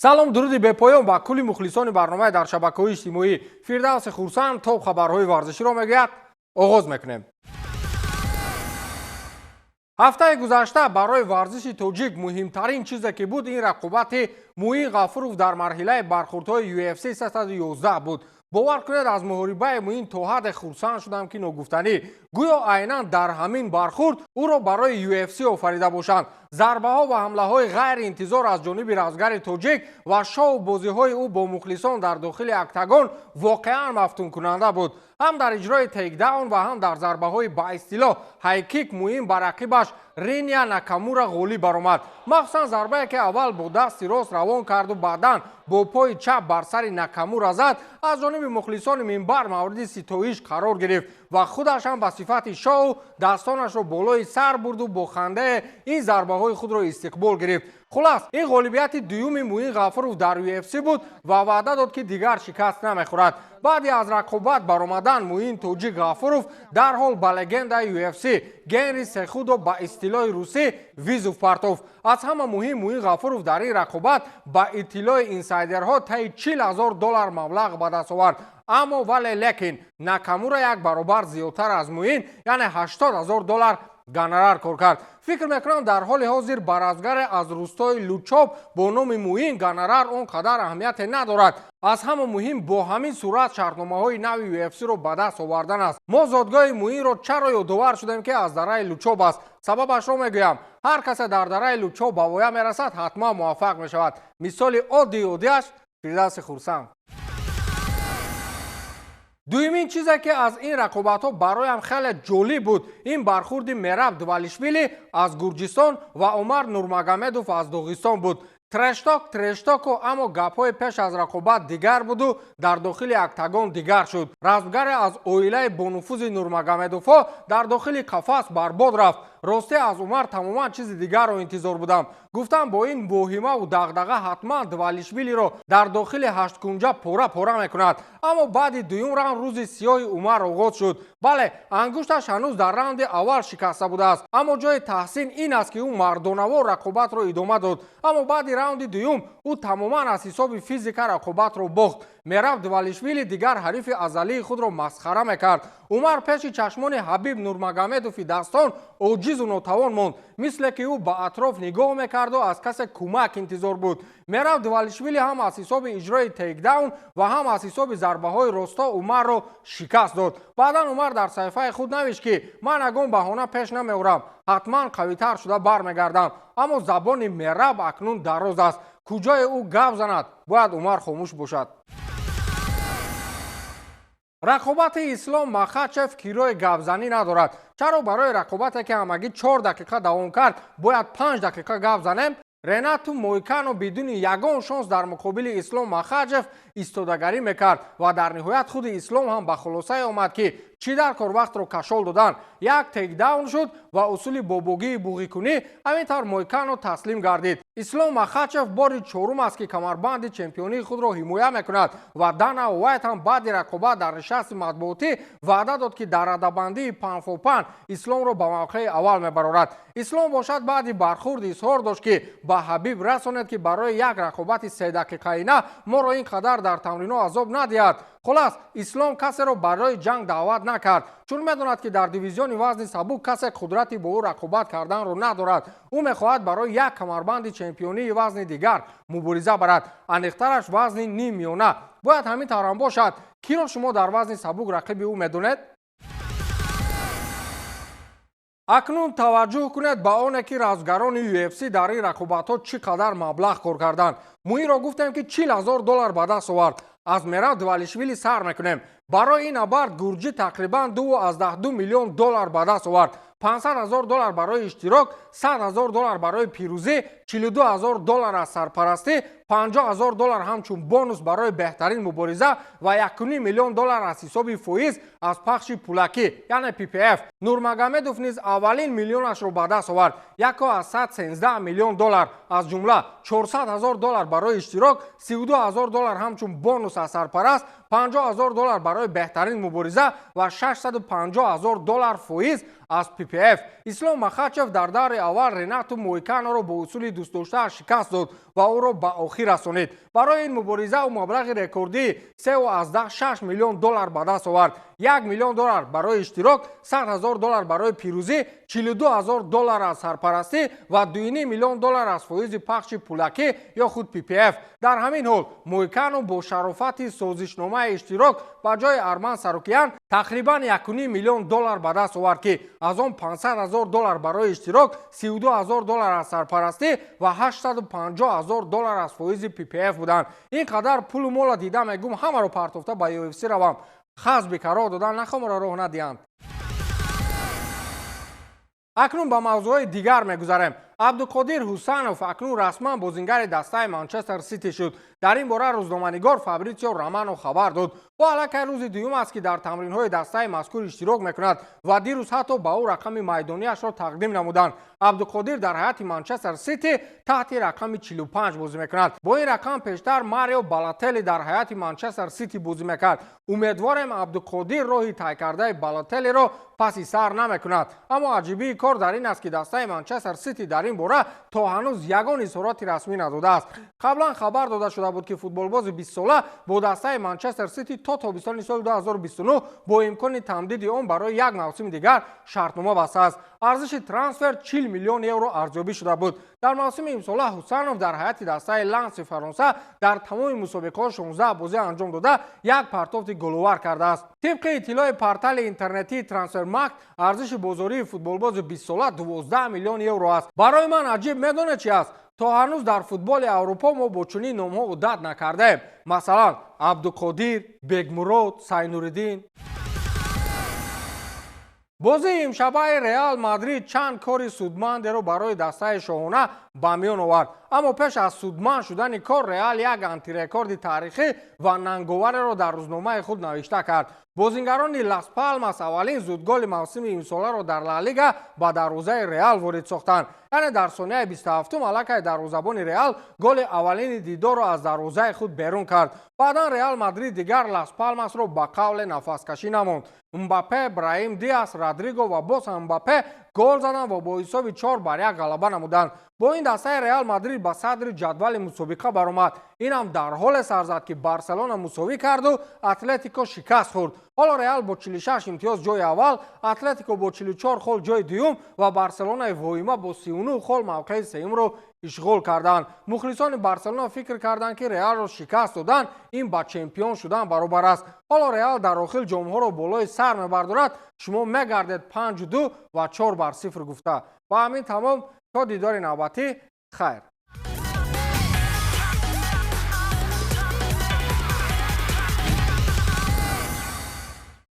Салом, дуруди бепоён ба кулли мухлисони барномаи дар шабакаҳои иҷтимоӣ. Фирдавси Хурсанд топ хабарҳои варзиширо мегӯяд. Оғоз мекунем. Ҳафтаи гузашта барои варзиши тоҷик муҳимтарин чизе ки буд, ин рақобати Муин Ғафуров дар марҳилаи бархурдҳои UFC 311 буд. Бовар кунед, аз муҳорибаи Муин то ҳадде хурсанд шудам, ки ногуфтанӣ. Гӯё айнан дар ҳамин бархурд ӯро барои UFC офарида бошанд. Зарбаҳо ва ҳамлаҳои ғайриинтизор аз ҷониби размгари тоҷик ва шоу бозиҳои ӯ бо мухлисон дар дохили октагон воқеан мафтункунанда буд. Ҳам дар иҷрои тейкдаун ва ҳам дар зарбаҳои ба истилоҳ хайкик Муин ба рақибаш Риния Накамура ғолиб баромад. Махсусан зарбае, ки аввал бо дасти рост равон карду баъдан бо пои чап бар сари Накамура зад, аз ҷониби мухлисони минбар мавриди ситоиш қарор гирифт ва худаш ҳам ба сифати шоу дастонашро болои сар бурду бо хандае ин зарбаҳои худро истиқбол гирифт. Хулас, ин ғолибияти дуюми Муин Ғафуров дар UFC буд ва ваъда дод, ки дигар шикаст намехӯрад. Баъди аз рақобат баромадан Муин Тоҷик Ғафуров дарҳол ба легендаи UFC Генри Сехудо ба истилоҳи русӣ вызов партофт. Аз ҳама муҳим, Муин Ғафуров дар ин рақобат ба иттилои инсайдерҳо таи 40 000 доллар маблағ ба даст овард. Аммо вале лекин Накамура як баробар зиёдтар аз Муин, яъне 80 000 доллар гонорар кор кард. Фикр мекунам, дар ҳоли ҳозир ба размгаре аз рустои Лучоб бо номи Муин гонорар он қадар аҳамияте надорад. Аз ҳама муҳим, бо ҳамин сурат шартномаҳои нави UFC-ро ба даст овардан аст. Мо зодгоҳи Муинро чаро ёдовар шудем, ки аз дараи Лучоб аст? Сабабашро мегӯям. Ҳар касе дар дараи Лучоб ба воя мерасад, ҳатман муваффақ мешавад. Мисоли оддии оддиаш Фирдавси Хурсанд. Дуюмин чизе, ки аз ин рақобатҳо бароям хеле ҷолиб буд, ин бархурди Мераб Двалишвили аз Гурҷистон ва Умар Нурмагомедов аз Доғистон буд. Trash talk trash talk у, аммо гапҳои пеш аз рақобат дигар буду дар дохили октагон дигар шуд. Размгаре аз оилаи бонуфузи Нурмагомедовҳо дар дохили қафас барбод рафт. Ростӣ, аз Умар тамоман чизи дигарро интизор будам. Гуфтам, бо ин воҳимаву дағдаға ҳатман Двалишвилиро дар дохили ҳашткунҷа пора пора мекунад. Аммо баъди дуюм раунд рӯзи сиёҳи Умар оғоз шуд. Бале, ангушташ ҳанӯз дар раунди аввал шикаста будааст, аммо ҷои таҳсин ин аст, ки ӯ мардонавор рақобатро идома дод. Аммо баъди раунди дуюм ӯ тамоман аз ҳисоби физика рақобатро бохт. Мераб Двалишвили дигар ҳарифи азалии худро масхара мекард. Умар пеши чашмони Ҳабиб Нурмагомедови дастон оҷизу нотавон монд, мисле ки ӯ ба атроф нигоҳ мекарду аз касе кӯмак интизор буд. Мераб Двалишвили ҳам аз ҳисоби иҷрои тейкдаун ва ҳам аз ҳисоби зарбаҳои росто Умарро шикаст дод. Баъдан Умар дар саҳифаи худ навишт, ки ман ягон баҳона пеш намеорам, ҳатман қавитар шуда бармегардам. Аммо забони Мераб акнун дароз аст. Куҷое ӯ гап занад, бояд Умар хомӯш бошад. Рақобати Ислом Махачев кирои гапзанӣ надорад. Чаро барои рақобате, ки ҳамагӣ 4 дақиқа давом кард, бояд 5 дақиқа гап занем? Ренату Мойкано бидуни ягон шонс дар муқобили Ислом Махачев истодагарӣ мекард ва дар ниҳоят худи Ислом ҳам ба хулосае омад, ки чӣ дар кор вақтро кашол додан. Як тейкдаун шуд ва усули бобогии буғикунӣ, ҳамин тавр Мойкано таслим гардид. Ислом Махачев бори чорум аст, ки камарбанди чемпионии худро ҳимоя мекунад ва Дана Уайт ҳам баъди рақобат дар нишасти матбуотӣ ваъда дод, ки дар радабандии pound for pound Исломро ба мавқеи аввал мебарорад. Ислом бошад, баъди бархурд изҳор дошт, ки ба Ҳабиб расонед, ки барои як рақобати 3 дақиқаина моро ин қадар дар тамринҳо азоб надиҳад. Хулас, Ислом касеро барои ҷанг даъват накард, чун медонад, ки дар дивизиони вазни сабук касе қудрати бо ӯ рақобат карданро надорад. Ӯ мехоҳад барои як камарбанди чемпионии вазни дигар мубориза барад, аниқтараш вазни ниммиёна. Бояд ҳамин таврам бошад. Киро шумо дар вазни сабук рақиби ӯ медонед? Акнун таваҷҷӯҳ кунед ба оне, ки размгарони UFC дар ин рақобатҳо чӣ қадар маблағ кор карданд. Муинро гуфтем, ки 40 000 доллар ба даст овард. Аз Мераб Двалишвили сар мекунем. Барои ин набард гурҷӣ тақрибан 2,2 миллион доллар ба даст овард: 500 ҳазор доллар барои иштирок, 100 ҳазор доллар барои пирӯзӣ, 42 ҳазор доллар аз сарпарастӣ, 50 ҳазор доллар ҳамчун бонус барои беҳтарин мубориза ва 1,5 миллион доллар аз ҳисоби фоиз аз пахши пулакӣ, яъне PPF. Нурмагомедов низ аввалин миллионашро ба даст овард: 1,13 миллион доллар, аз ҷумла 400 ҳазор доллар барои иштирок, 32 ҳазор доллар ҳамчун бонус аз сарпараст, 50 ҳазор доллар барои беҳтарин мубориза ва 650 ҳазор доллар фоиз Аз PPF Ислом Махачев дар даври аввал Ренату Моиканоро бо усули дӯстдоштааш шикаст дод ва ӯро ба охир расонид. Барои ин мубориза ӯ маблағи рекордии 3,6 миллион доллар ба даст овард: 1 миллион доллар барои иштирок, 100 ҳазор доллар барои пирӯзӣ, 42 ҳазор доллар аз сарпарастӣ ва 2,5 миллион доллар аз фоизи пахши пулакӣ ё худ PPF. Дар ҳамин ҳол Моикано бо шарофати созишномаи иштирок ба ҷои Арман Сарукян тақрибан 1,5 миллион доллар ба даст овард, ки аз он 500 ҳазор доллар барои иштирок, 32 ҳазор доллар аз сарпарастӣ ва 850 ҳазор доллар аз фоизи PPF буданд. Ин қадар пулу мола дида, мегум, ҳамаро партофта ба UFC равам. Хаз бекароҳ додан нахомро роҳ надиҳанд. Акнун ба мавзӯъҳои дигар мегузарем. Абдуқодир Ҳусанов акнун расман бозингари дастаи Манчестер Сити шуд. Дар ин бора рӯзноманигор Фабритсио Романо хабар дод. Ӯ аллакай рӯзи дуюм аст, ки дар тамринҳои дастаи мазкур иштирок мекунад ва дирӯз ҳатто ба ӯ рақами майдониашро тақдим намуданд. Абдуқодир дар ҳайати Манчестер Сити таҳти рақами 45 бозӣ мекунад. Бо ин рақам пештар Марио Балотелли дар ҳайати Манчестер Сити бозӣ мекард. Умедворем, Абдуқодир роҳи тай кардаи Балотеллиро паси сар намекунад. Аммо аҷибии кор дар ин аст, ки дастаи Манчестер Сити дар ин бора то ҳанӯз ягон изҳороти расмӣ надодааст. Қаблан хабар дода шуда буд, ки футболбози 20-сола бо дастаи Манчестер Сити то тобистони соли 2029 бо имкони тамдиди он барои як мавсими дигар шартнома бастааст. Арзиши трансфер 40 миллион евро арзёбӣ шуда буд. Дар мавсими имсола Ҳусанов дар ҳайати дастаи Ланси Фаронса дар тамоми мусобиқаҳо 16 бозӣ анҷом дода, як партофти головар кардааст. Тибқи иттилои портали интернетии Трансфермаркт, арзиши бозории футболбози 20-сола 12 миллион евро аст. Барои ман аҷиб медонед чи аст? То ҳанӯз дар футболи Аврупо мо бо чунин номҳо одат накардаем, масалан, Абдуқодир, Бегмурод, Сайнуриддин. Бозии имшабаи Реал Мадрид чанд кори судмандеро барои дастаи шоҳона ба миён овард. Аммо пеш аз судманд шудани кор Реал як антирекорди таърихӣ ва нанговареро дар рӯзномаи худ навишта кард. Бозингарони Лас Палмас аввалин зудголи мавсими имсоларо дар Ла Лига ба дарвозаи Реал ворид сохтанд. Яъне дар сонияи 27-ум аллакай дарвозабони Реал голи аввалини дидорро аз дарвозаи худ берун кард. Баъдан Реал Мадрид дигар Лас Палмасро ба қавле нафаскашӣ намонд. Мбапе, Браим Диас, Родриго ва боз ҳам Мбапе гол заданд ва бо ҳисоби 4-1 ғалаба намуданд. Бо ин дастаи Реал Мадрид ба садри ҷадвали мусобиқа баромад. Инам дар ҳоле сар зад, ки Барселона мусовӣ карду Атлетико шикаст хӯрд. Ҳоло Реал бо 46 имтиёз ҷои аввал, Атлетико бо 44 хол ҷои дуюм ва Барселонаи воҳима бо 39 хол мавқеи сеюмро ишғол карданд. Мухлисони Барселона фикр карданд, ки Реалро шикаст додан ин ба чемпион шудан баробар аст. Ҳоло Реал дар охир ҷомҳоро болои сар мебардорад. Шумо мегардед 5-2 ва 4-0 гуфта. Ба ҳамин тамом. То дидори навбатӣ, хайр.